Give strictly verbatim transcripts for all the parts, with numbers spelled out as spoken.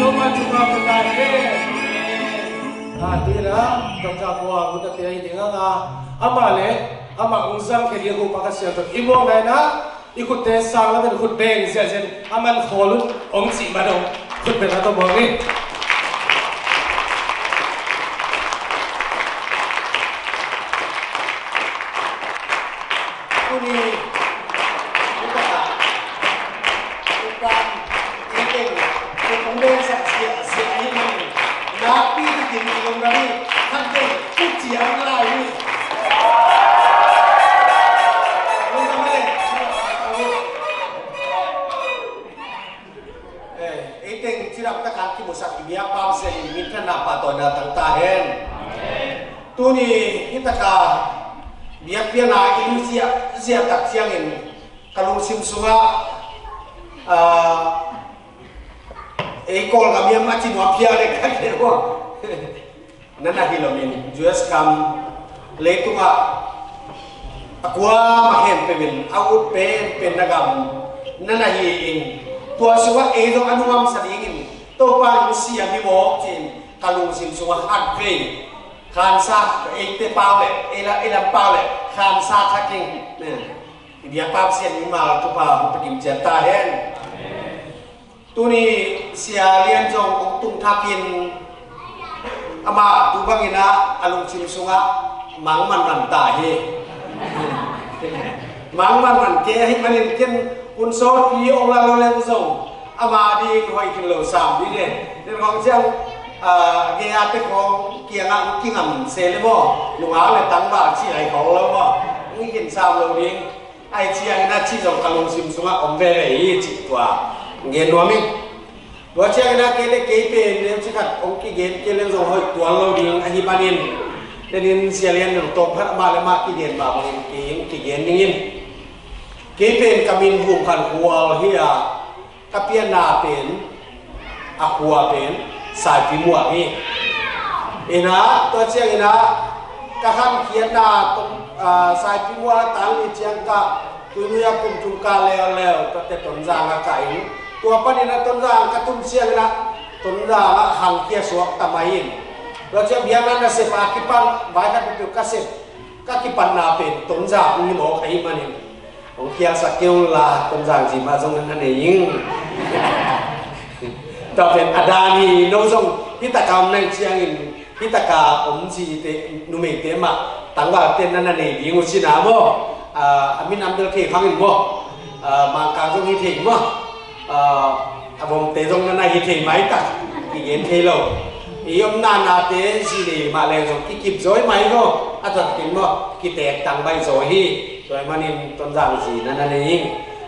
Topa thupha ka ta hen. A, tu-in ah Doctor Kua hun a pia hi ding a, amah le amah hong zang khia ding a Topa Kha Siangtho in i muang lai-in ah i khutte sang lamin khut beng ziahziah in, a man khawl un hong cih man hong khut beng a tawh muang hi. Tuni, tuni takah, tukang, teng, tukang deng sak sia, sia hi mah ni. Nakpi takin i lungdam hi, khat teng, tu ciang lai hi. Lungdam hi. Eh, ei teng cidam takin kimusak i biak Pasian in minthanna pahtawina tang ta hen. Tuni hi taka biakpiakna i lungsim ziahziah tak ciangin ka lungsim sungah, ah, ei Kawlgam hiam a ci nuam phial dek ka kei uh. Na na hi loin U S gam leitungah a kuamah khempeuh in a ut penpen na gam na na hi-in, tua sungah ei zong a nuamsa dingin Topa in hong siam hi mawk ci-in ka lungsim sungah khatvei khansa, eite pau le ei la, ei lam pau le khansa thakin, i biak Pasian mimal thupha hong pia kim ciat ta hen. Tuni Sia Lian zong hong tung thakin amah tu bangin ah a lungsim sungah mang manman ta hi. Mang manman kei ahih manin ken hun sawtpi hong la lo leng zong ama ding hoih khin lo sam ding e. Tua khong ciang, ah, gei-a te khong kiangah hong kingam se le maw, nungak le tangval cih lai khong lo maw, hong khin sam lo ding. Ahih ciangin a cih zong ka lungsim sungah om veve hi cih tua gen nuam ing. Tua ciangin a kei le kei pen neuci khat hong kigen kei leng zong hoih tuan lo ding ahih manin, tua in Sia Lian zong tawm khat amah le amah kigen mah bangin kei hong kigen ding in. Kei pen ka min Vum Khan Khual hi a, ka pianna pen, a khua pen Saipimual hi. Inah, tua cianginah ka khankhiatna tawh, ah, Saipimual a tang ni ciang ka Tuinui a kum thum ka leuleu, tuate Tonzang a ka in. Tua panin a Tonzang ka tun cianginah Tonzang ah khangkhia suak ta mai in. Tua ciang biakna nasep a kipan, vai khat peuhpeuh ka sep, ka kipatna pen Tonzang hi mawk ahih manin hong khialsak kei un la, Tonzang zi mah zong na nei ing. Tua pen a dan hi, no zong hi taka om na hih ciangin, hi taka om zite, numeite mah tangvalte na na nei ding uh cihna maw? A, a minam bel thei phang in maw? A, Mangkang zong hi thei maw? A, a vomte zong na na hi thei maitak, kigen thei lo. I omna nate zi nei mah leng zong kikip zaw hi mai maw? A taktak in maw, kiteek tang baih zaw hi. Tua ahih manin Tonzang zi na na nei ing.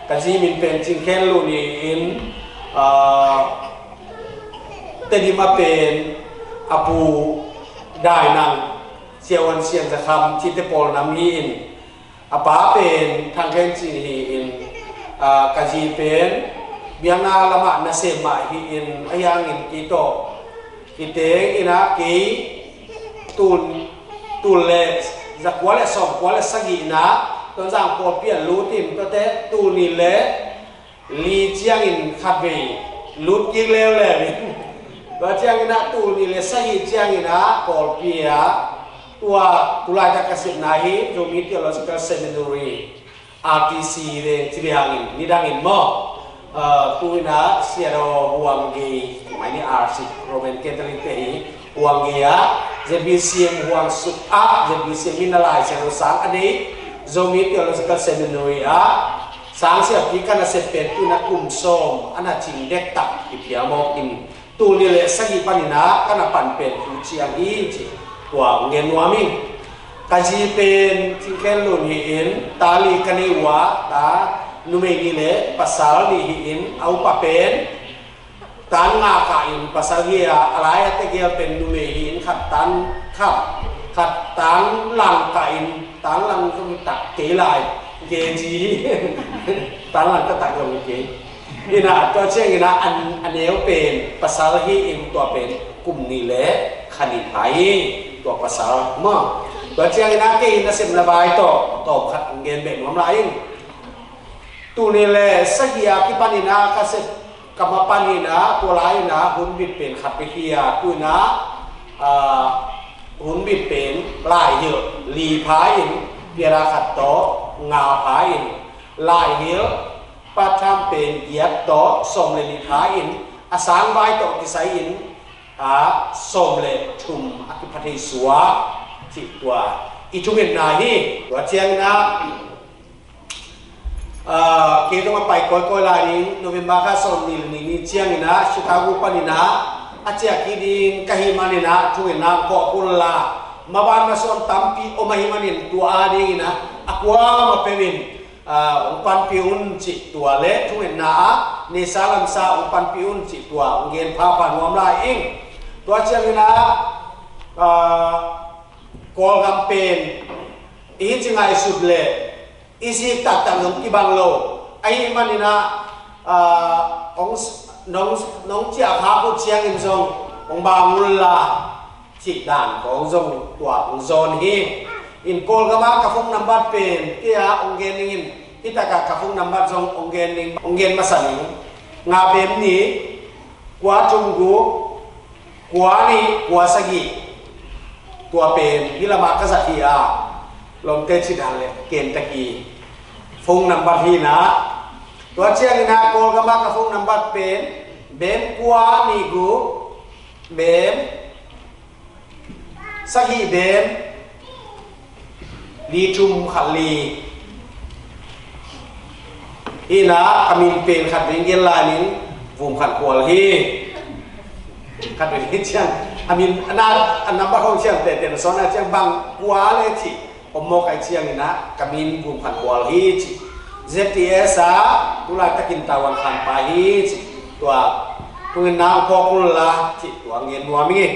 Ka zi min pen Cing Khen Lun hi-in, ah, Tedim a pen a pu Dai Nang, Sia Wan Sian Za Kham cihte pawl nam hi-in, a pa pen Thang Khen Cin hi-in, ah, ka zi pen biakna lamah nasem mah hi-in, ahi hangin kei tawh kiteng inah kei tul, tul le zakua le sawmkua le sagihna Tonzang pawlpi ah lut in, tuate tul nih le li ciangin khatvei lut kik leuleu in. Tua cianginah tul nih le sagih cianginah pawlpi ah tua tulaitak ka sepna hi Zomi Theological Seminary, R T C le ci ve hangin, nidangin maw? Ah, tu-inah Siadaw Huang Gei, mai ni R C, Roman Catholic te hi, Huang Gei ah, Z B C M Huang Suk ah, Z B C M in a Lai Siangtho sang a nei, Zomi Theological Seminary ah sang siapi ka na sep pen tu-inah kum sawm a na cing dektak hi phial mawk in, tul nih le sagih paninah ka na pan pen tu ciang hi ci, tua hong gen nuam ing. Ka zi pen Cing Khen Lun hi-in, ta li ka nei uh a, ta numei nih le pasal nih hi-in, a upa pen tan nga kah in pasal hi a, a lai a tegel pen numei hi-in, khat tan khat, khat tan lang kah in, tan lang zong tak kei lai, K G hi. Tan lang taktak zong kei. Inah tua cianginah a, a neu pen pasal hi-in, tua pen kum nih le kha nih pha hi, tua pasal maw? Tua cianginah kei nasepna vai tawh tawm khat hong gen beh nuam lai ing. Tul nih le sagih a kipaninah ka sep Ka mapan in ah, tua lai in ah, hun bit pen khat bek hi a, tu in ah, ah, hun bit pen laihilh li pha in, piara khat tawh nga pha in, laihilh part time pen giat tawh sawm le li pha in, a sangvai tawh kisai in, ah, sawm le thum a kipha thei suak, cih tua i thungetna hi. Tua ciangin ah, ah, kei zong a pai kawikawi lai ding, November kha sawmnih le nih ni ciangin ah Chicago panin ah a ciah kik ding ka hih manin ah thungetna kawk un la, maban masuan tampi om ahih manin tua a dingin ah a kuamah peuh in, ah, hong panpih un cih tua le thungetna ah neihsa lamsa hong panpih un cih tua hong gen phapha nuam lai ing. Tua ciangin ah, ah, Kawlgam pen i hih ci ngaihsut leh i sik taktak zong kibang lo. Ahih manin ah, ah, hong s-, nong, nong ciah khak uh ciangin zong hong bang un la, cih dan kong zong tua hong zawn hi. In Kawlgam ah ka phone number pen kei a hong gen ning in, hih takah ka phone number zong hong gen ning, hong gen masa ning. Nga bem nih, kua thum guk, kua nih, kua sagih. Tua pen hih lamah ka zat hi a, Lawmte cih dan le ken taki phone number hi na. Tua ciangin ah Kawlgam ah ka phone number pen bem kua nih guk, bem sagih bem, li thum khat li. Hi na, a min pen khat vei gen lai ning, Vum Khan Khual hi. Khat vei hi ciang a min, a na, a number hong ciang tete na sawn a ciang bang kua le ci om mawk ai ciangin ah ka min Vum Khan Khual hi ci. Z T S a tu laitakin Taiwan khan pa hi ci. Tua tungin nang phawk un la ci, tua ngen nuam ing.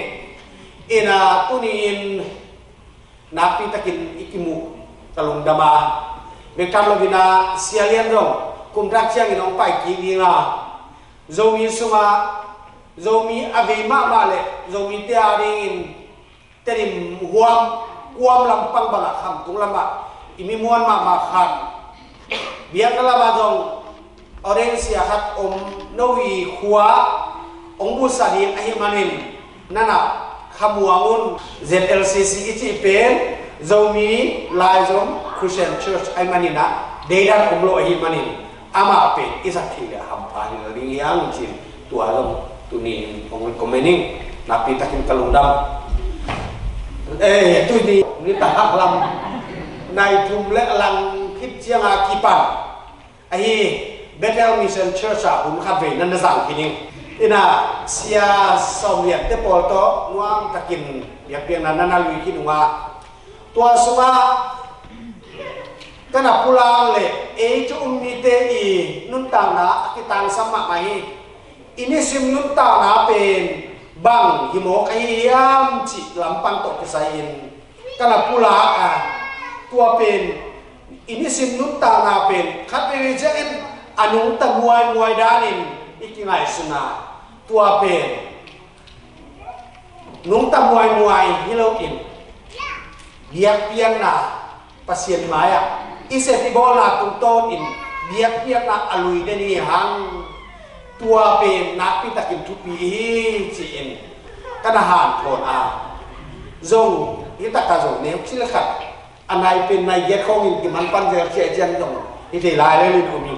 Hi na, tuni in nakpi takin i kimuh ka lungdam a, bek tham lo in ah Sia Lian zong kum thak ciangin hong pai kik ding a, Zomi sungah Zomi a vei mahmah le Zomite a dingin Tedim huam, kuam lampang bangah khamtung lamah i mi muan mahmah khat, biakna lamah zong audience a khat om, Novi khua hong busa ding ahih manin, nana khamuang un. Z L C C i cih pen Zomi Laizom Christian Church ahih manin ah, deidan om lo ahih manin, amah pen i zat theih leh hampha hi lo ding hi hang ci-in, tua zong tuni in hong recommend ing. Nakpi takin ka lungdam. Eh, tuni nitak lam nai thum le lang khit ciang a kipan ahi, Bethel Mission Church ah hun khat vei na na zang khin ing. Hi na, Sia Sawm Lian te pawl tawh nuam takin biakpiakna na na lui khin ung a, tua sungah ka na pulak leh ei thu um mite i nuntakna a kitangsam mahmah hi. I nisim nuntakna pen bang hi mawk ahi hiam cih lampang tawh kisai-in ka na pulak a, tua pen i nisim nuntakna pen khat veve ciangin a nungta muaimuai danin i kingaihsun a, tua pen nungta muaimuai hi loin biakpiakna Pasian mai-ah i sep i bawlna tungtawnin biakpiakna a lui den hi hang, tua pen nakpi takin thupi hi ci-in ka na hanthawn a. Zong hi takah zong neu ci le khat a nai pen nai giat khawngin kiman pan zel ciah ciang zong hi thei lai lel in om hi.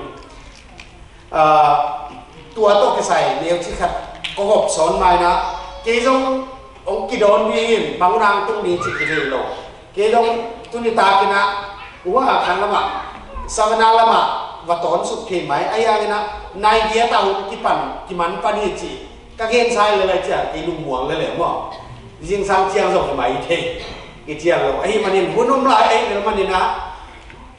Ah, tua tawh kisai neu ci khat ka hop sawn mai na, kei zong hong kidawn dingin bang nang tung ding ci ki thei lo. Kei zong tuni takin ah, ua khan lamah, savana lamah va tawn suk thei mai, a hiangin ah nai giat a hun kipan kiman pan hi ci ka gen sai le lai ciang kei lungmuang le le maw. Zingsang ciang zong hi mai hi thei, i ciang lo ahih manin hun um lai ahih lel manin ah,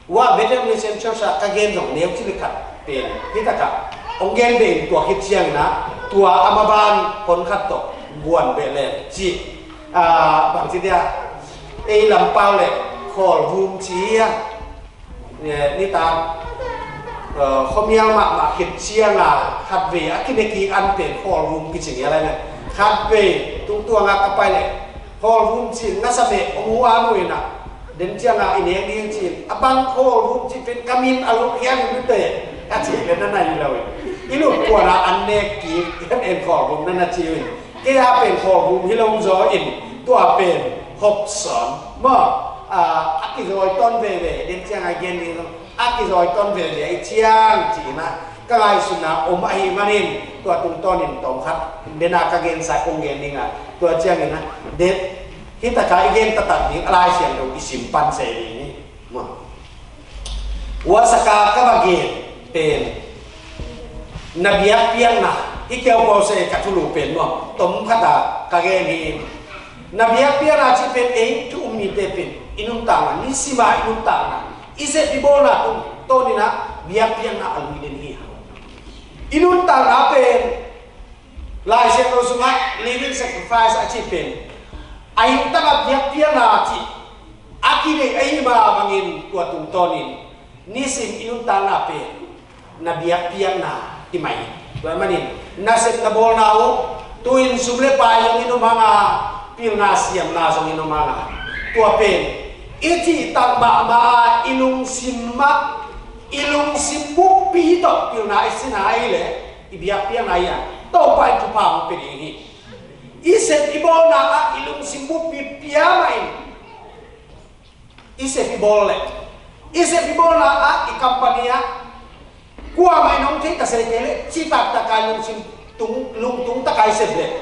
ua Bethel Mission Church ah ka gen zong neu ci le khat pen hi takah hong gen ve in, tua khit ciangin ah tua a maban hon khat tawh guan ve le ci. Ah, bang ci dia, ei lampau le khawl vum ci hi a, eh, nitak, eh, khuamial mahmah khit ciang a khat vei a kine kik an pen khawl vum kici ngial a, khat vei tungtuang a ka pai le khawl vum ci-in ngasa meh hong hu a nu in ah, den ciang a i nek ding ci-in, a bang khawl vum ci pen ka min a luk hian in nute a ci le na nai lo in. I lut kuan a an nek kik, en en khawlgum na na ci uh in. Kei a pen khawlgum hi lo zaw in, tua pen hop sawn maw. A, a kizawi tawn veve, den ciang a gen ding zong a kizawi tawn veve i ciang ci-in ah ka ngaihsutna om ahih manin, tua tungtawnin tawm khat den a ka gensa kong gen ding a, tua ciangin ah den hi taka i gen taktak ding a Lai Siangtho i sim pan se ding hi. Maw. Uasaka ka va gen pen na biakpiakna, hi keu pawlse ka thulu pen maw, tom khata ka gen hi. Na biakpiakna cih pen ei thu um mite pen i nuntakna, nisima i nuntakna, i sep i bawlna tung tawninah biakpiakna a lui den hi. I nuntakna pen Lai Siangtho sungah living sacrifice a cih pen a hing taka biakpiakna cih a kideih ahi mah bangin tua tungtawnin nisim i nuntakna pen na biakpiakna hi mai. Tua manin nasep na bawlna uh tu-in sum le pai zongin om hang a, pilna siamna zongin om hang a, tua pen i cihtak mahmah a i lungsim mah, i lungsim buppi tawh pilna i sina ahi leh i biakpiakna hi a, Topa in thupha hong pia ding hi. I sep i bawlna ah i lungsim buppi pia mah in i sep i bawl leh, i sep i bawlna ah i company ah kuamah in hong thei ta se kei leh citak taka i lungsim tung, lungtung taka i sep leh,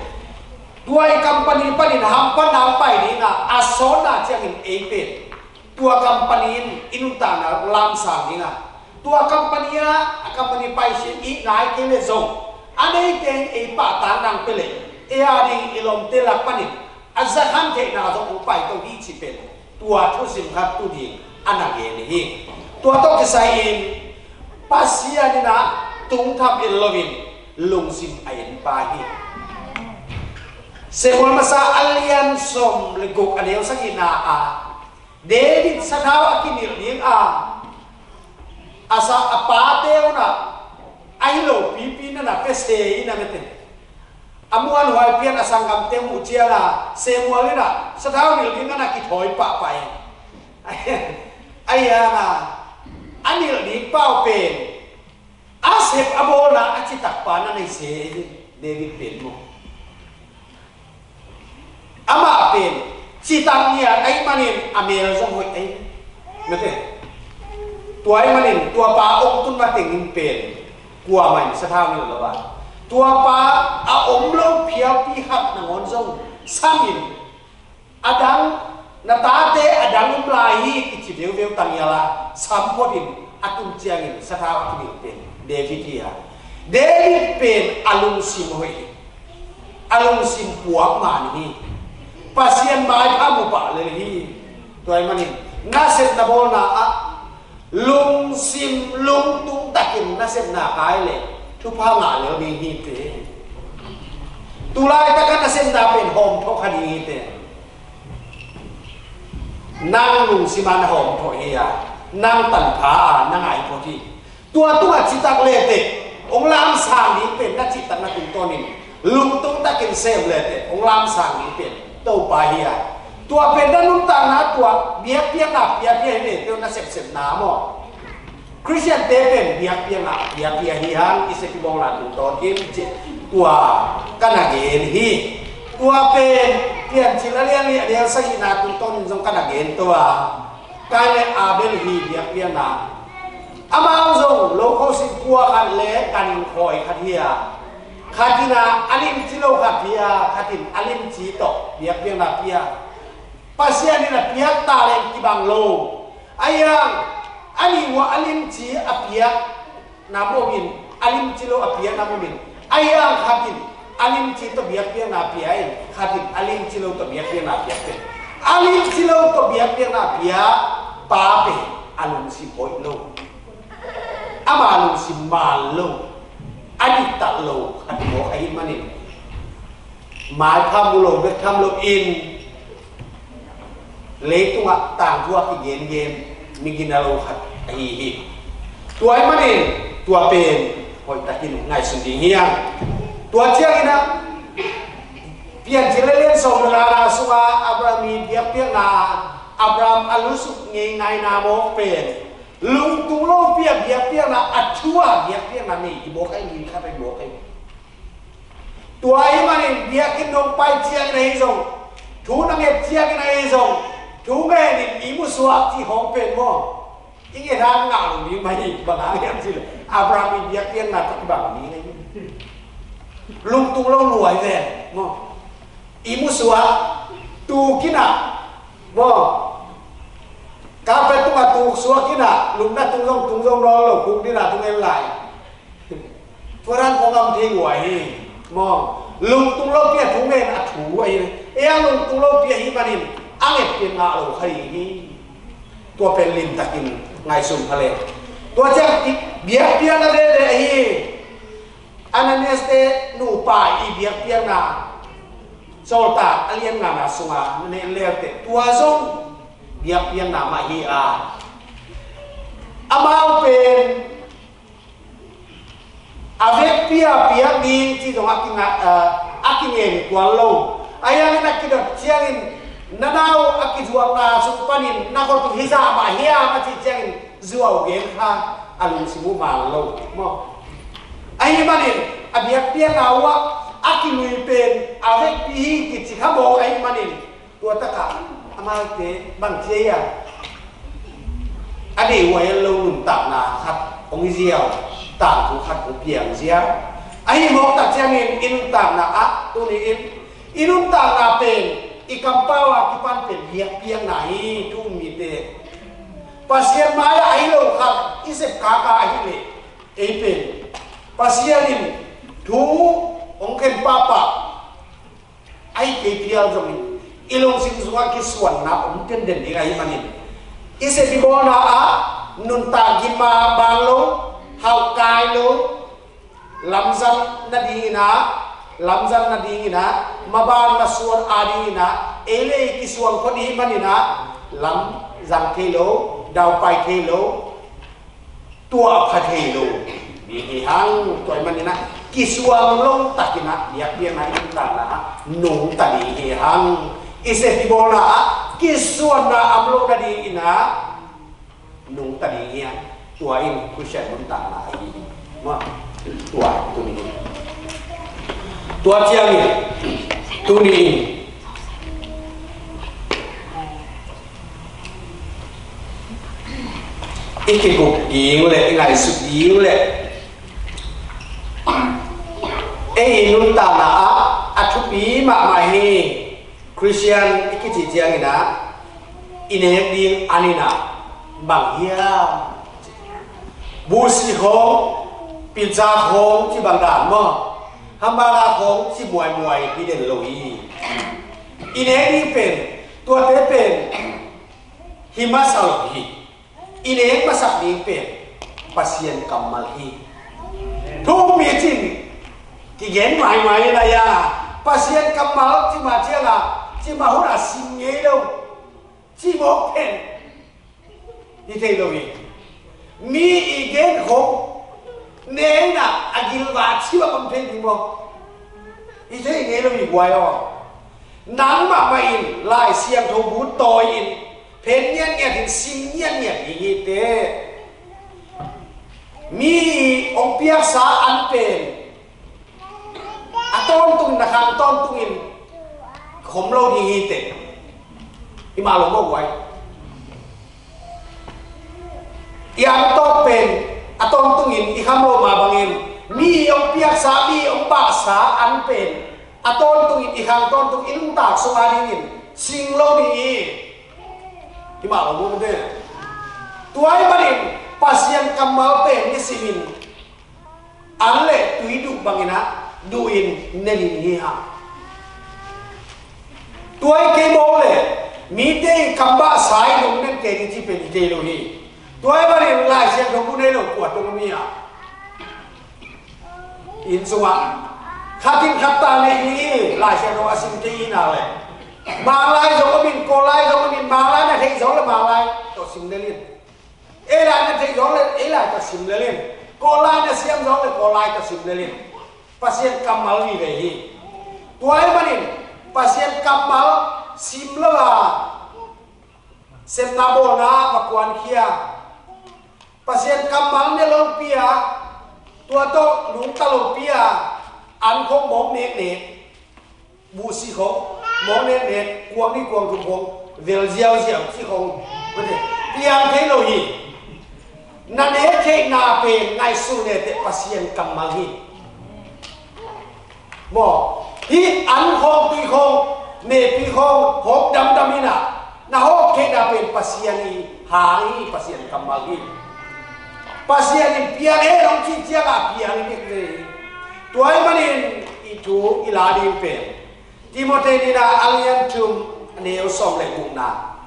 tua i company panin hamphatna hong pai ding a, a sawtna ciangin ei pen tua company in i nuntakna lamsang ding a, tua company ah a company paisiam i nai kei leh zong a neite in ei pahtakna hong pia leh, ei a ding i lawmte lak panin a zakhan theihna zong hong paito hi cih pen tua thusim khat tu ding a na gen hi. Tua tawh kisai-in Pasian in ah tungtham en loin lungsim a en pa hi. Samuel masa a lian sawm le guk a neu sagihna ah David sathau a kinilh ding a, a sa a pate un ah a hi lo pipi na na pia se in a mete. A muanhuai pian a sanggamte muh ciang a Samuel in ah sathau nilh ding a na kithawi pahpah e. Ahi hang a, a nilh ding pau pen a sep a bawlna a citak pa na nei se, David pen maw. Amah pen citak ngiat ahih manin a mel zong hoih ahi. Mete. Tua ahih manin tua pa a om tun matengin pen kuamah in sathau nilh lo a, tua pa a om lo phialpi khat nangawn zong samin, a dang, na tate a dang um lai hi kici veuveu tangial a, sam photin a tun ciangin sathau a kinilh pen David hi a. David pen a lungsim hoih hi. A lungsim puak man hi. Pasian maipha mu pah lel hi. Tua ahih manin nasepna bawlna ah lungsim lungtung takin nasepna kai leh thupha ngah lel ding hi te. Tulai taka nasepna pen hawm thawh kha ding hi te. Nang lungsim a na hawm thawh hi a, nang tanpha a na ngai phot hi. Tua tungah citak leteh hong lamsang ding pen na cihtakna tungtawnin lungtung takin sem leteh hong lamsang ding pen Topa hi a. Tua pen na nuntakna tua biakpiakna piapia hi leh teu na sepsepna maw. Khristiante pen biakpiakna piapia hi hang i sep i bawlna tungtawnin cih tua ka na gen hi. Tua pen Piancil a lian nih a neu sagihna tungtawnin zong ka na gen to a. Kain le Abel hi biakpiakna. Amau zong lokho singkua khat le ganhing khawi khat hi a, khat in a a limci lo khat hi a, khat in a limci tawh biakpiakna pia. Pasian in a piak talent kibang lo. Ahi hang a nih uh a limci a piak nam om in, a limci lo a piak nam om in, ahi hang khat in a limci tawh biakpiakna pia in, khat in a limci lo tawh biakpiakna piak pen, a limci lo tawh biakpiakna pia pa pen a lungsim hoih lo, ama lungsim man lo, a diktat lo khat mawk ahih manin, maipha mu lo, bek tham lo in leitungah tangthu a kigengen mi gina lo khat ahi hi. Tua ahih manin tua pen hoihtakin ngaihsun ding hi hang. Tua ciangin ah Piancil a lian sawm le ngana sungah Abraham i biakpiakna, Abraham a lusuk ngei ngaina mawk pen Lungtung lopi-a biakpiakna, a thu-a biakpiakna nei i mawk ahi, mi khat ahi mawk ahi. Tua ahih manin biakinn nong pai ciangin ahi zong, thu na nget ciangin ahi zong, thu ngenin i musuak cih khawng pen maw, i nget hang ngah lo ding mah hi. Bang hang hiam cih leh Abraham i biakpiakna tawh kibang ding ahi. Lungtung lo luai ven maw. I musuak, tuk in ah maw, carpet tungah tuk suak in ah, lupna tung zong tung zo nawn lo, kuk ding ah tung en lai. Tua dan khawng om thei lua hi maw. Lungtung lopi-a thu ngen a thu ahi. Ei a lungtung lopi ahih manin a ngetpian ngah lo kha ding hi. Tua pen limtakin ngaihsun pha le. Tua ciang i biakpiakna veve ahi. Ananias-te nupa i biakpiakna, Sawltak a lian ngana sunga na en leuteh, tua zong biakpiakna mah hi a, amau pen a vekpi-a piak ding cih zong a kinga-, a, a kingen kuan lo. Ahi hangin a kidot ciangin, na nau a kizuakna sung panin na khuatung hizah mah hiam a cih ciangin zuau gen kha, a lungsim uh man lo maw. Ahih manin a biakpiakna uh ah a kilui pen a vekpi hi kici kha mawk ahih manin, tua takah amaute bang ci hiam, a deih huai lo nuntakna khat hong hi ziau, tangthu khat hong piang ziau. Ahi mawk tak ciangin i nuntakna ah tuni-in i nuntakna pen i kampau a kipan pen biakpiakna hi. Thu um mite, Pasian mai-ah ahi lo khat i sep kaka ahih leh, ei pen Pasian in thu hong khen pahpah, ahih kei phial zongin i lungsim sungah kisuanna om denden ding ahih manin, i sep i bawlna ah nuntak gim a bang lo, hauh kai lo, lamzang nadingin ah, lamzang nadingin ah, maban masuan adingin ah, ei le ei kisuang khawh ding ahih manin ah, lamzang thei lo, daupai thei lo, tuah pha thei lo ding hi hang. Tua ahih manin ah kisuang lo takin ah biakpiakna i nuntakna ah nungta ding hi hang. I sep i bawlna ah kisuanna om lo nadingin ah nungta ding hi hang. Tua in Khristian nuntakna ahi hi. Maw, tua tuni in, tua ciangin tuni in i kikup ding uh leh i ngaihsut ding uh leh, ei i nuntakna ah a thupi mahmah hi. Khristian i kici ciangin ah i nek ding an in ah bang hiam? Busi khawng, pizza khawng ci bang dan maw, hamburger khawng ci muaimuai hi den lo hi. I nek ding pen, tuate pen hi masa lo hi. I nek masak ding pen Pasian kammal hi. Thu um mi cin kigen maimai lai a, Pasian kammal ci mah ciang a, ci mah hun a sim ngei lo, ci mawk pen hi thei lo hi. Mi i gen khawng ne in ah a gilvah ci bang om thei ding maw? Hi thei ngei lo hi guai aw. Nangmah mah in Lai Siangtho bu tawi in, phen ngiatngiat in, sim ngiatngiat ding hi teh. Mi hong piaksa an pen a tawntungin, na khang tawntungin khom lo ding hi teh. I mah lo maw guai. I an tawk pen a tawntungin i kham lo mah bangin, mi hong piaksa, mi hong bahsa an pen a tawntungin, i khang tawntung, i nuntak sung a dingin sing lo ding hi. Hi mah lo mu te. Tua ahih manin Pasian kammal pen nisimin an le tui duh bangin ah duh in ne ding hi hang. Tua ahih kei mawk leh mite i kam bahsa in hong nen kei ding ci pen hi thei lo hi. Tua ahih manin Lai Siangtho bu nei lo kua tung om hi a? Inn sungah khat in khat ta nei hi. Lai Siangtho a sim kei hi nak leh, Manglai zong om in, Kawllai zong om in, Manglai na theih zong leh Manglai tawh sim lel in. Ei lai na theih zong leh ei lai tawh sim lel in. Kawllai na siam zong leh Kawllai tawh sim lel in. Pasian kammal vive hi. Tua ahih manin Pasian kammal sim lo a, sepna bawlna ah va kuankhia, Pasian kammal ne lopi a, tua tawh nungta lopi a, an khong mawk neknek, buhsi khong mawk neknek, kuang ni kuang thum khong vel ziauziau ci khong piang thei lo hi. Na nek theihna pen ngaihsun le teh Pasian kammal hi. Maw, hih an khawng, tui khawng, mepi khawng hawk damdam in ah, na hawk theihna pen Pasian i hang hi, Pasian kammal hi. Pasian in piang hen hong cih ciangah piang hi bek ve hi. Tua ahih manin i thu i la ding pen Timothy nihna a lian thum a neu sawm le gukna.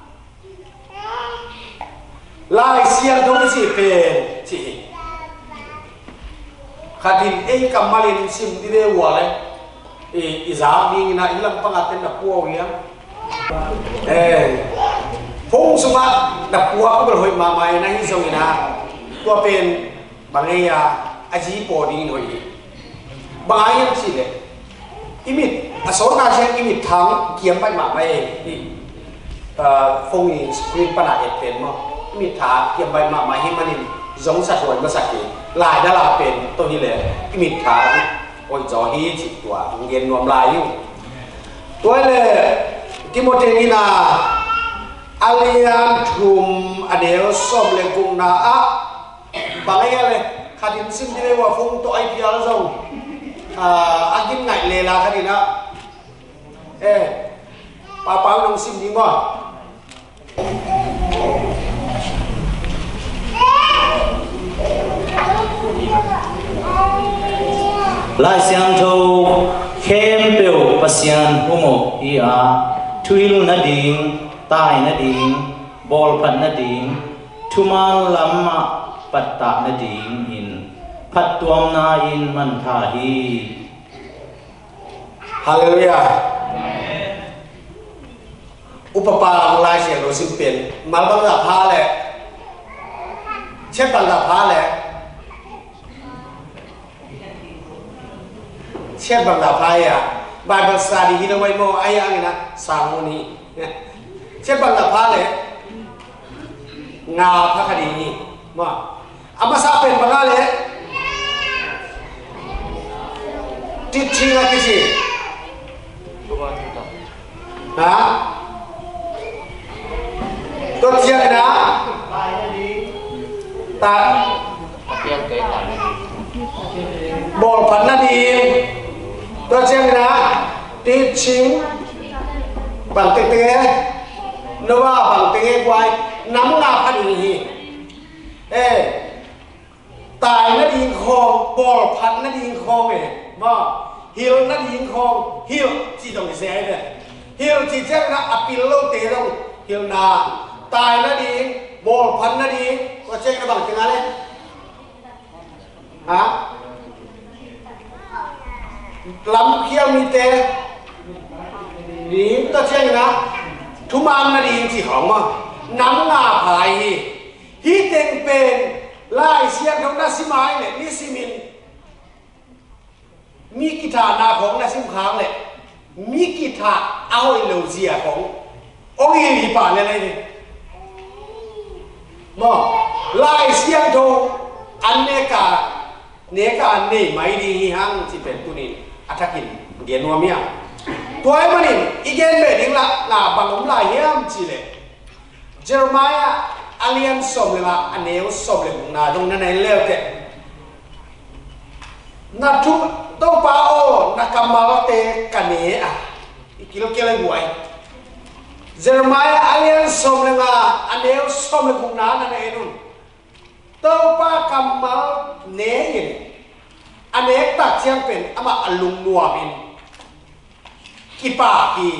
Lai Siangtho i cih pen cih hi. Khat in ei kammal in sim dih ve ua le i, i zak ding in ah i lampang ah ten na pua uh hiam? Eh, phone sungah na pua uh bel hoih mahmah in ah, hi zong in ah tua pen bang ei a, a zi paw dingin hoih hi. Bang hang hiam cih leh i mit a sawtna ciang i mit thang kiam baih mahmah ei hi. Ah, phone i screen pan a et pen maw, i mit thang kiam baih mahmah hi manin zong sa huai masak hi. Lai dal a pen tawh hi leh i mit thang hoih zaw hi cih tua hong gen nuam lai hi. Tua hi leh Timothy nihna a lian thum a neu sawm le gukna ah bang ei a le, khat in sim dih ve ua, phone tawh ai phial zong, ah, a gin ngaih lela khat in ah. Eh, Papa nong sim dih maw? Lai Siangtho khempeuh Pasian hong awh hi a, thuhilh nading, tai nading, bawlphat nading, thuman lamah pattah nadingin phattuamna in mantha hi. Halleluiah. Upa pa lam Lai Siangtho sim pen mal bangzah pha le, chet bangzah pha le, chet bangzah pha hi a, Bible study hi lo mai maw, a hi hangin ah sang mun hi. Chet bangzah pha le nga pha kha ding hi maw. A masa pen bang a le, teaching a kici. Ha? Tua ciangin ah ta bawlphat nading. Tua ciangin ah teaching, bang tengteng e, Noah bang teng e, guai, nam nga pha ding hi. Eh, tai nading khawng, bawlphat nading khawng e, maw, hilh nading khawng, hilh cih zong i se ai ve. Hilh cih ciangin ah a pil lote zong hilhna, tai nading, bawlphat nading, tua ciangin ah bang teng a le, ha? Lamkhial mite ding, tua ciangin ah thuman nading cih khawng maw, nam nga pha hi. Hih teng pen Lai Siangtho na sim a, i leh nisimin mi kithahna khawng na sim khak leh mi kithah a hoih lo zia khawng hong hilh hi pah lel hi. Maw, Lai Siangtho an nek a, nek a an nei mai ding hi hang cih pen tuni a thakin gen nuam hi hang. Tua ahih manin i gen beh ding lah, lah bang om lai hiam cih leh Jeremiah a lian sawm le nga a neu sawm le gukna dong na na en le uh teh. Na thu, Topa aw, na kammalte ka ne a, i kilkel a guai. Jeremiah a lian sawm le nga a neu sawm le gukna na na en un. Topa kammal ne in a nek tak ciang pen amah a lungnuam in kipak hi.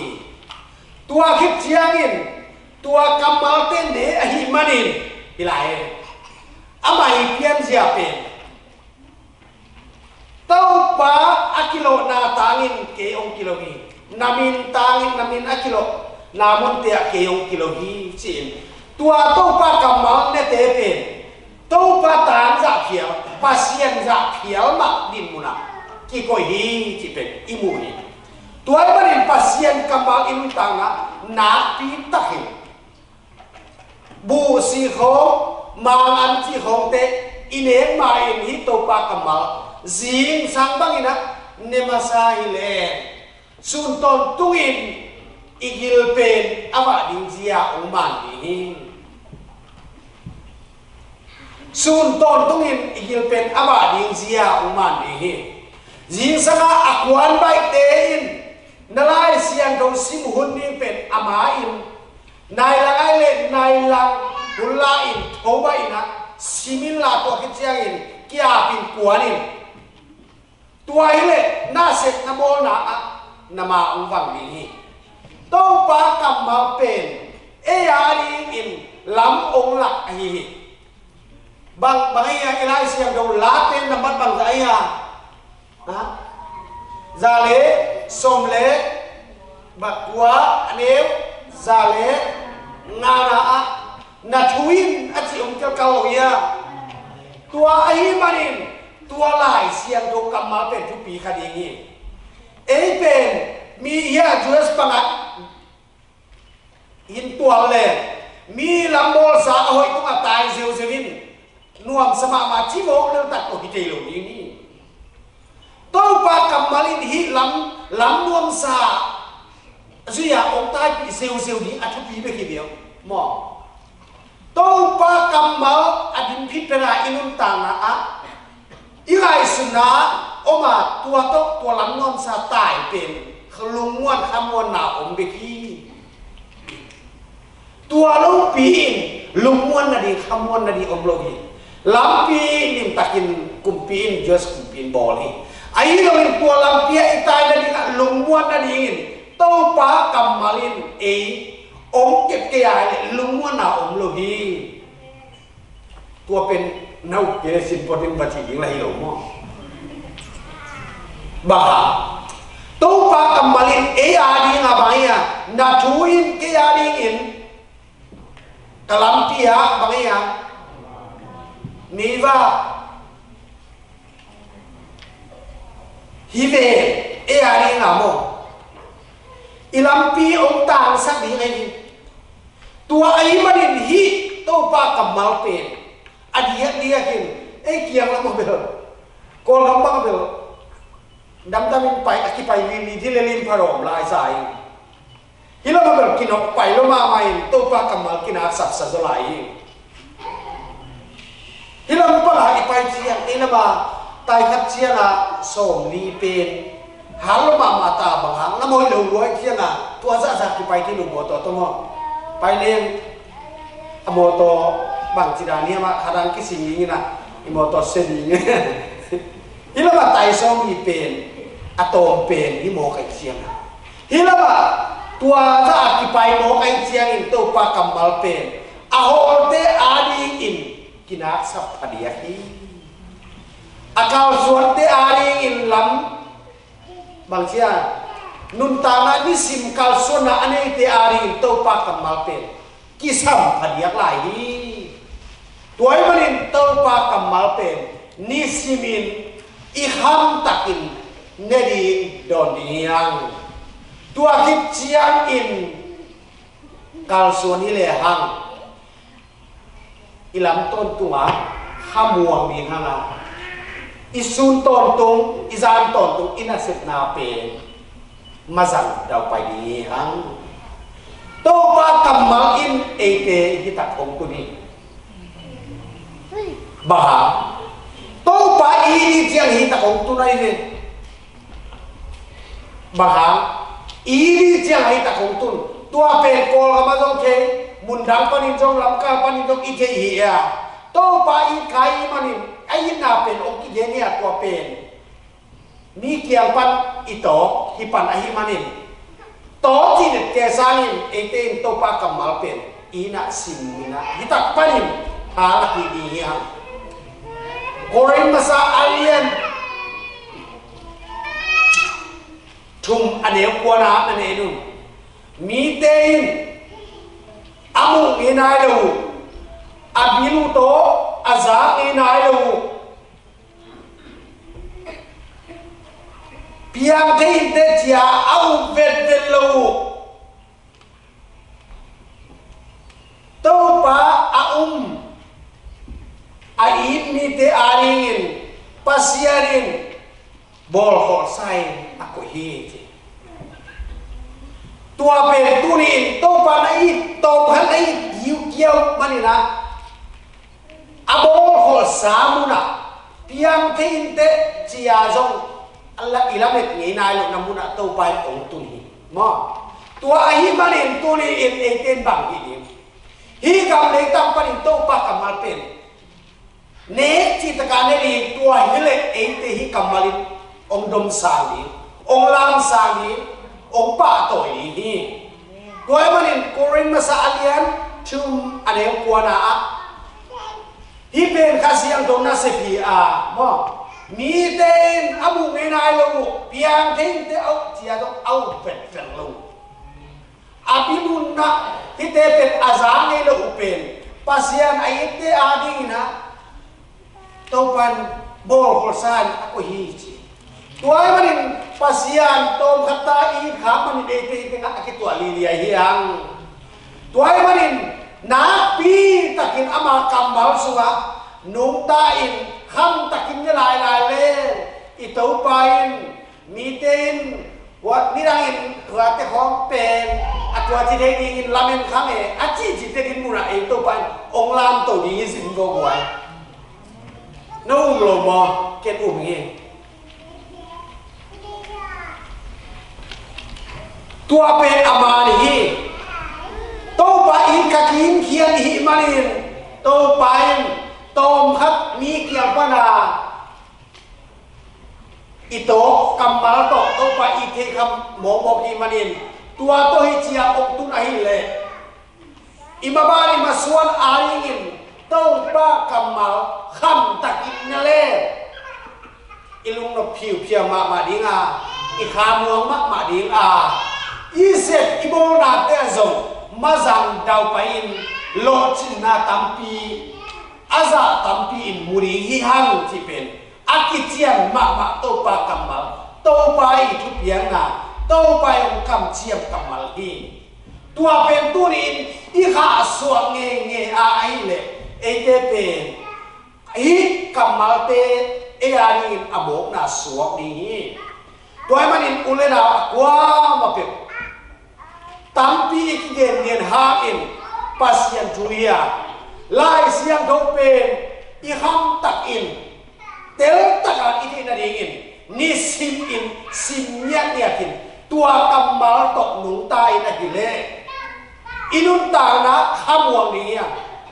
Tua khit ciangin tua kammalte ne ahih manin hi lai hi. Amah i pianzia pen Topa a kilawhna tangin kei hong kilawh hi. Na min tangin, na min a kilawhna munte ah kei hong kilawh hi ci-in tua Topa kammal nete pen Topa tang zahphial, Pasian zahphial mah dinmun ah kikoih hi cih pen i mu hi. Tua ahih manin Pasian kammal i nuntakna nakpi takin buhsi khawng, Mang an cih khawngte i nek ma-in hih Topa kammal zingsang bangin ah ne masa hi leh, sun tawntungin i gil pen a vah ding zia hong man ding hi. Sun tawntungin i gil pen a vah ding zia hong man ding hi. Zingsangah a kuan baihte in na Lai Siangtho sim hun ding pen a ma-in, nai lang ai le nai lang hun la-in tho baih in ah sim inla, tua khit ciangin kiapin kuan in. Tua hi leh na sep na bawlna ah na ma hong vang ding hi. Topa kammal pen ei a dingin lam hong lak ahi hi. Bang, bang ahi a, i Lai Siangtho Late nambat bangzah ahi a? Ha? Za le sawm le, bang, kua, a neu za le ngana ah na thu in a cih hong telkal lo hi a. Tua ahih manin tua Lai Siangtho kammal pen thupi kha ding hi. Ei pen mi hi a, U S pangah in tual le mi lam bawlsa a hoih tungah tai ziauziau in nuamsa mahmah ci mawk lel tak tawh hi thei lo ding hi. Topa kammal in hih lam, lam nuamsa zui-a hong taipih ziauziau ding a thupi bek hi viau maw? Topa kammal a dim khit pen a i nuntakna ah i ngaihsutna om a, tua tawh tua lam nuamsa tai pen lungmuan khamuanna om bek hi. Tua lopi in lungmuan nading khamuan nading om lo hi. Lampi limtakin kumpi in, U S kumpi in bawl hi. Ahi zongin tua lampi ah i tai nading ah lungmuan nadingin Topa kammal in ei hong kep kei a leh lungmuanna om lo hi. Tua pen na up kei le sin pawtin va ci ding la hi lo maw? Bang hang? Topa kammal in ei a ding a bang hi a, na thu in kei a dingin ka lampi ah bang hi a, meiva hi ve, ei a ding a maw? I lampi hong tangsak ding ahi hi. Tua ahih manin hih Topa kammal pen a diakdiakin ei kiang lam a bel, Kawlgam bang a bel damdamin pai, a kipai lili dih le lim pha rawm lai sa hi. Hih lam a bel kinok pai lo mahmah in Topa kammal kinaksapsa zaw lai hi. Hih lam pang a i pai ciang, hih lam a tai khat ciang a sawmli pen hal lo mahmah ta, bang hang, lam hoih lo lua i ciang a tua zahzah kipai dih lo mawtaw tawh maw? Pai leng a mawtaw bangci dan hiam a, kha dang kising ding in a, i mawtaw se ding. Hih lam a tai sawmli pen a tawm pen hi maw, kai ciang a? Hih lam a tua zah a kipai maw, kai ciangin Topa kammal pen a hawlte a dingin kinaksap phadiak hi. A kalsuante a dingin lam, bang ci a, nuntakna nisim kalsuanna a neite a dingin Topa kammal pen kisam phadiak lai hi. Tua ahih manin Topa kammal pen nisimin i khamtakin ne ding dawn ding hi hang. Tua khit ciangin kalsuan hi lehang i lam tawntungah khamuang ding hang a, i sun tawntung, i zan tawntung, i nasepna pen mazang daupai ding hi hang. Topa kammal in eite hi tak hong tun hi. Bang hang? Topa i ding ciang hi tak hong tun ahi ve. Bang hang? I ding ciang hi tak hong tun. Tua pen Kawlgam ah zong thei, mundang panin zong, lamkal panin zong i thei hi a. Topa i kai manin a itna pen hong kigen hi a, tua pen mi kiang pan i tawk hi pan ahih manin, tawk cih dette sangin eite in Topa kammal pen i na sim in a, hi tak panin tha lak hi ding hi hang. Korin masa a lian thum, a neu kuana na ne nun, mite in a muh ngei nai lo uh, a bil uh tawh a zak ngei nai lo uh, piang thei in teh ci-a a up vetvet lo uh. Topa a um, bawlkholsa in a koih hi ci. Tua pen tuni in Topa na it, tawmkhat na it, kiukiau manin ah a bawlkholsa munah piang thei inteh ci-a zong a la, i lamet ngei nai lohna munah Topa in ong tun hi. Maw? Tua ahih manin tuni in eite in bang hih ding? Hih gam leitang panin Topa kammal pen nek cih taka ne ding, tua hileh eite hih kammal in ong domsang ding, ong lamsang ding, ong pahtawi ding hi. Tua ahih manin Korin masa a lian thum a neu kuana ah hih pen Kha Siangtho nasep hi a, maw? Mite in a muh ngei nai lo uh, piang thei inteh a uh ci-a zong a uh vetvet lo uh. A bimunna hihte pen a za ngei lo uh pen Pasian a itte adingin ah Topa in bawlkholsa in a koih hi ci. Tua ahih manin Pasian tawmkhat ta i it khak manin eite i tengah a kituah lili ahi hang. Tua ahih manin nakpi takin ama kammal sungah nungta in kham takin ne lailai leng i Topa in mite in hua nidangin huate khawng pen a tua ci thei dingin lamen khang e a cihcih te din munah ei Topa in ong lamto ding hi zin go guai. Na um lo maw? Ken um hi. Tua pen a man hi. Topa in ka kimkhian i hih manin Topa in tawmkhat mi kiang pana i tawh kammal tawh Topa i theihkham mawkmawk i hih manin tua tawh hi ci-a ong tun ahih leh i maban i masuan adingin Topa kammal khamtakin ne leng i lungnop phiuphia mahmah ding a, i khamuang mahmah ding a, i sep i bawlnate ah zong mazang daupai-in lawhcinna tampi, a zah tampi in mu ding hi hang cih pen a kician mahmah Topa kammal, Topa i thupiakna, Topa i ong kamciam kammal hi. Tua pen tuni-in i khahsuah ngeingei a ahih leh eite pen hih kammalte ei a dingin a mawkna suak ding hi. Tua ahih manin u le nau a kuamah peuh tampi i kigengen hangin Pasian thu hi a, Lai Siangtho pen i khamtakin teltaka i theih nadingin nisimin sim ngiatngiatin tua kammal tawh nungta in ahih leh i nuntakna khamuang ding hi a,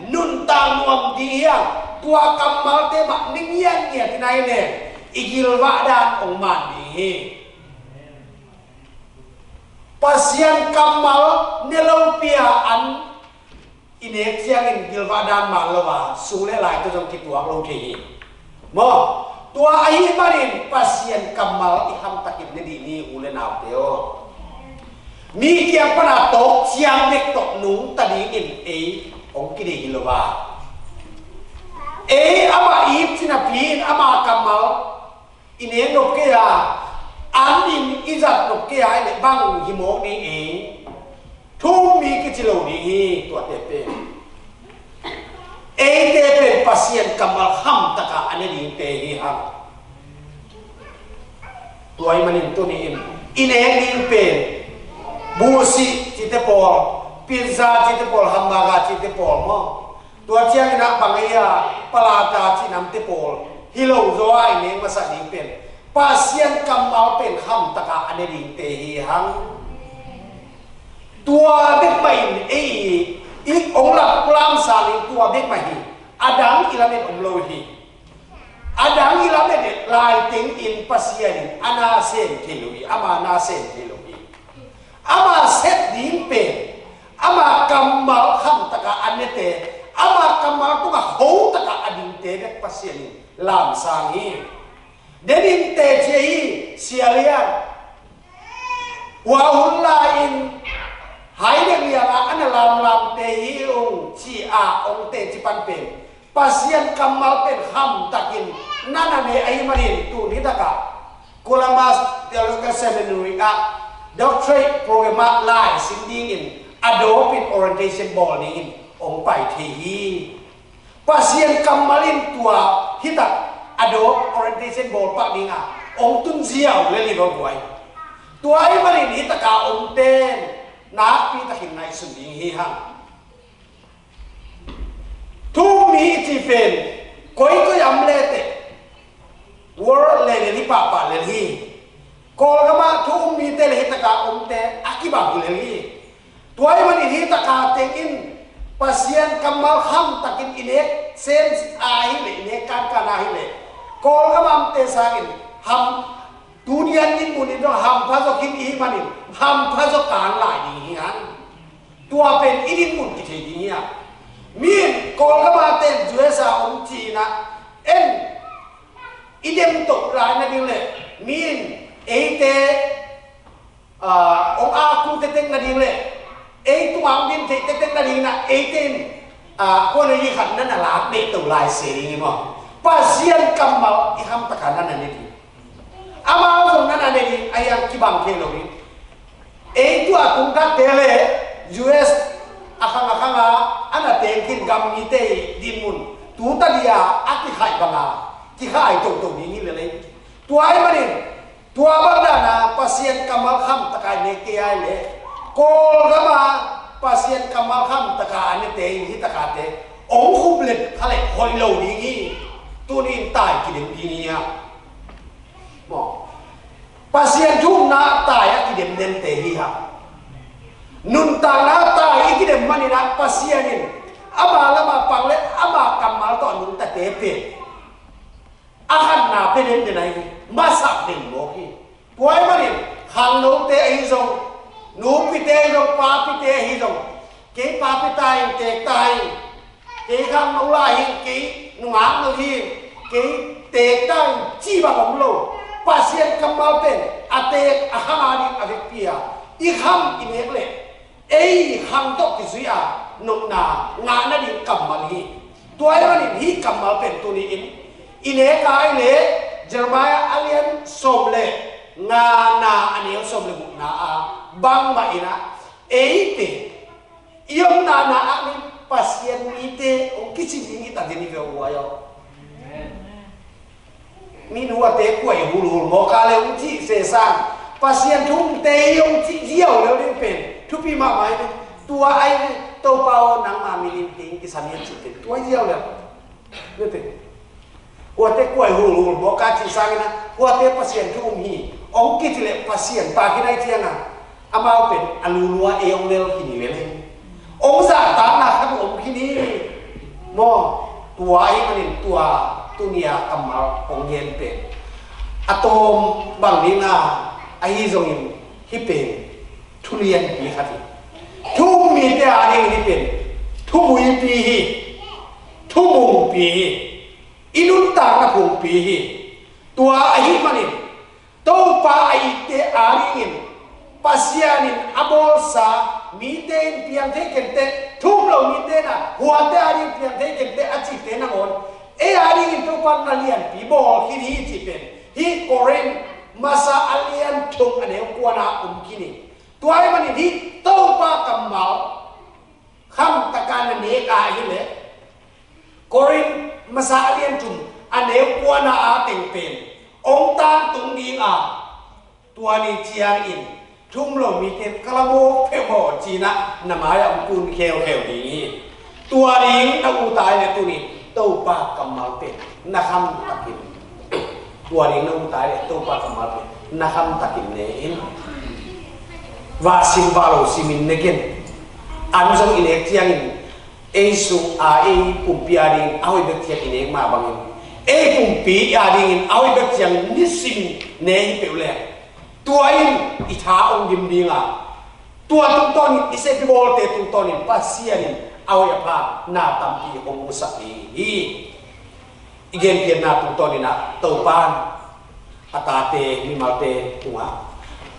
nuntak nuam ding hi a, tua kammalte mah ne ngiatngiatin ahih leh i gilvah dan ong man ding hi. Pasian kammal ne lopi-a an i nek ciangin gilvah dan man lo a, sung le lai tawh zong kituak lo thei hi. Maw? Tua ahih manin Pasian kammal i khamtakin ne dih ni u le naute aw. Mi kiang pana tawk ciang bek tawh nungta dingin ei hong kideih hi lo a. Ei amah it cinapi in ama kammal i nek nop kei a, an in i zat nop kei a, ahih leh bang hi mawk ding ei? Thu-um mi kici lo ding hi. Tuate pen eite pen Pasian kammal khamtaka a ne dingte hi hang. Tua ahih manin tuni-in i nek ding pen buhsih cihte pawl, pizza cihte pawl, hamburger cihte pawl maw? Tua ciangin ah bang ei a, palata cih namte pawl hi lo zaw a i nek masa ding pen Pasian kammal pen khamtaka a ne dingte hi hang. Tua bek mah in ei i ong lam, lamsang in tua bek mah hi. A dang i lamet om lo hi. A dang i lamet lai tengin Pasian in a na sem thei lo hi, ama na sem thei lo hi. Ama sep ding pen ama kammal khamtaka a nete, ama kammal tungah khotaka a dingte bek Pasian in lamsang hi. Denin teci ahi Sia Lian, hua hun lai-in Haidek lianga a na lamlamte hi ung ci-a ong teci pan pen Pasian kammal pen khamtakin na na ne ahih manin tuni takah Columbus Theological Seminary ah doctorate program ah lai sim dingin a dawpin orientation bawl dingin ong pai thei hi. Pasian kammal in tua hitak a dawp orientation bawl pak ding a hong tun ziau lel hi lo guai. Tua ahih manin hih taka omte in nakpi takin ngaihsun ding hi hang. Thu um mi i cih pen koikoi a om leteh world level hi pahpah lel hi. Kawlgam ah thu um mite le hih taka omte a kibang hi lel hi. Tua ahih manin hih taka teng in Pasian kammal kham takin i nek sem ahih leh, i nek kankan ahih leh, Kawlgam a omte sangin ham, tu ni a dinmun in zong hampha zaw khin i hih manin hampha zaw kan lai ding hi hang. Tua pen i dinmun kithei ding hi hang. Mi in Kawlgam a te in U S A om ci-in ah, en i dem toh lai nading le, mi in eite, ah, hong a kul tektek nading le, ei tungah hong din theih tektek nading in ah, eite in, ah, kua na hi khat na na lak beh to lai se ding hi maw. Pasian kammal i kham taka na na ne ding. Amau zong na na ne ding, a hiang kibang thei lo ding. Ei tua tung takte le U S a khang a khang a, a na teng khin gam mite i dinmun tu ta dia a kikhai banga kikhai toto ding hi lel ei. Tua ahih manin tua bang dana Pasian kammal kham taka i nek kei ahih leh, Kawlgam a Pasian kammal kham taka a nete in hih takate hong khuplet kha leh hoih lo ding hi. Tuni in tai kidem ding hi a. Maw. Pasian thu umna tai a kidem nente hi hang. Nuntakna tai i kidem manin ah Pasian in ama lamah pang le ama kammal tawh a nungtate pen a khatna pia denden ahi, masak den mawk hi. Tua ahih manin khangnote ahi zong, nupite ahi zong, papite ahi zong, kei papi ta in, teek ta in, kei khangno lai hi, kei nungak no hi, kei teek ta in, ci bang om lo. Pasian kammal pen a teek a khang a ding a vekpi a, i kham i nek leh ei khang tawh kizui a nopna ngah nading kammal hi. Tua ahih manin hih kammal pen tuni in i nek a ahih leh Jeremiah a lian sawm le ngana a neu sawm le gukna ah bangmah in ah ei pen i omna na ah mi Pasian mite hong kici ding hi ta ding hi ve ua aw. Min huate kuai hulhul mawk a le hong cih se sang Pasian thu umte hi hong cih ziau lel ding pen thupi mahmah hi. Tua ahi ve, Topa aw nangma min in ding kisam hi a cih pen tua ziau lel. Huate kuai hulhul mawk a cih sangin ah huate Pasian thu um hi hong kici leh Pasian pa kinai ciangin ah amau pen a lulua ei hong lel khin hi lel hi. Hong zahtakna khat om khin hi. Maw, tua ahih manin tua tuni a kammal hong gen pen a tawm bang ding a, ahi zongin hih pen thu lianpi khat hi. Thu um mite a dingin hih pen thu buipi hi. Thu bungpi hi. I nuntakna phungpi hi. Tua ahih manin Topa a itte a dingin Pasian in a bawlsa mite in piang thei kenteh, thu um lo mite in a huate a ding piang thei kenteh a cihte nangawn ei a dingin Topa na lianpi bawl khin hi cih pen hih Korin masa a lian thum a neu kuana om khin hi. Tua ahih manin hih Topa kammal kham taka na nek a ahih leh Korin masa a lian thum a neu kuana a teng pen hong tangtung ding a, tua ni ciangin thu um lo mite ka la mawk peuhmawh ci-in ah na mai-ah hong kun kheukheu ding hi. Tua ding na ut a ahih leh tuni Topa kammal pen na kham takin, tua ding na ut a ahih leh Topa kammal pen na kham takin ne in. Vah sim vah lo simin ne ken. An zong i nek ciangin ei sung a, ei pumpi a dingin a hoih bek ciang i nek mah bangin ei pumpi a dingin a hoih bek ciang nisimin ne hi peuh leh tua in i tha hong dim ding a, tua tungtawnin i seppi bawlte tungtawnin Pasian in a hoih a pha na tampi hong musak ding hi. I genpianna tungtawnin ah Topa in a tate mimalte tungah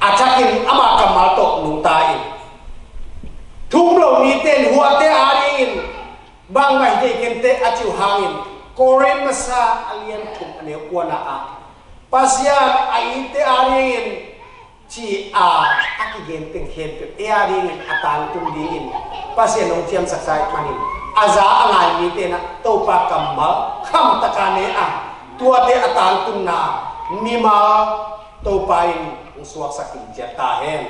a thakin ama kammal tawh nungta in, thu um lo mite in huate a dingin bangmah hi thei kenteh a cih uh hangin Korin masa a lian thum a neu kuana ah Pasian a itte a dingin ci a, a kigen teng khempeuh ei a dingin a tangtung dingin Pasian hong ciamsaksa ahih manin a za a ngai mite in ah Topa kammal kham taka ne a, tuate a tangtunna Mimal Topa in hong suaksak ciat ta hen.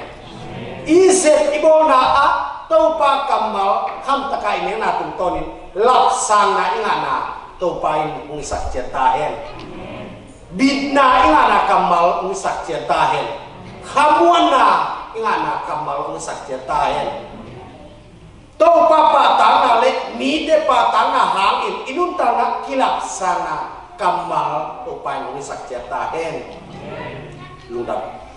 I sep i bawlna ah Topa kammal khamtaka i nekna tungtawnin lapsangna i ngahna Topa in hong sak ciat ta hen. Bitna i ngahna kammal hong sak ciat ta hen. Khamuanna i ngahna kammal hong sak ciat ta hen. Topa pahtakna le mite pahtakna hangin i nuntakna kilapsangna kammal Topa in hong sak ciat ta hen. Lungdam.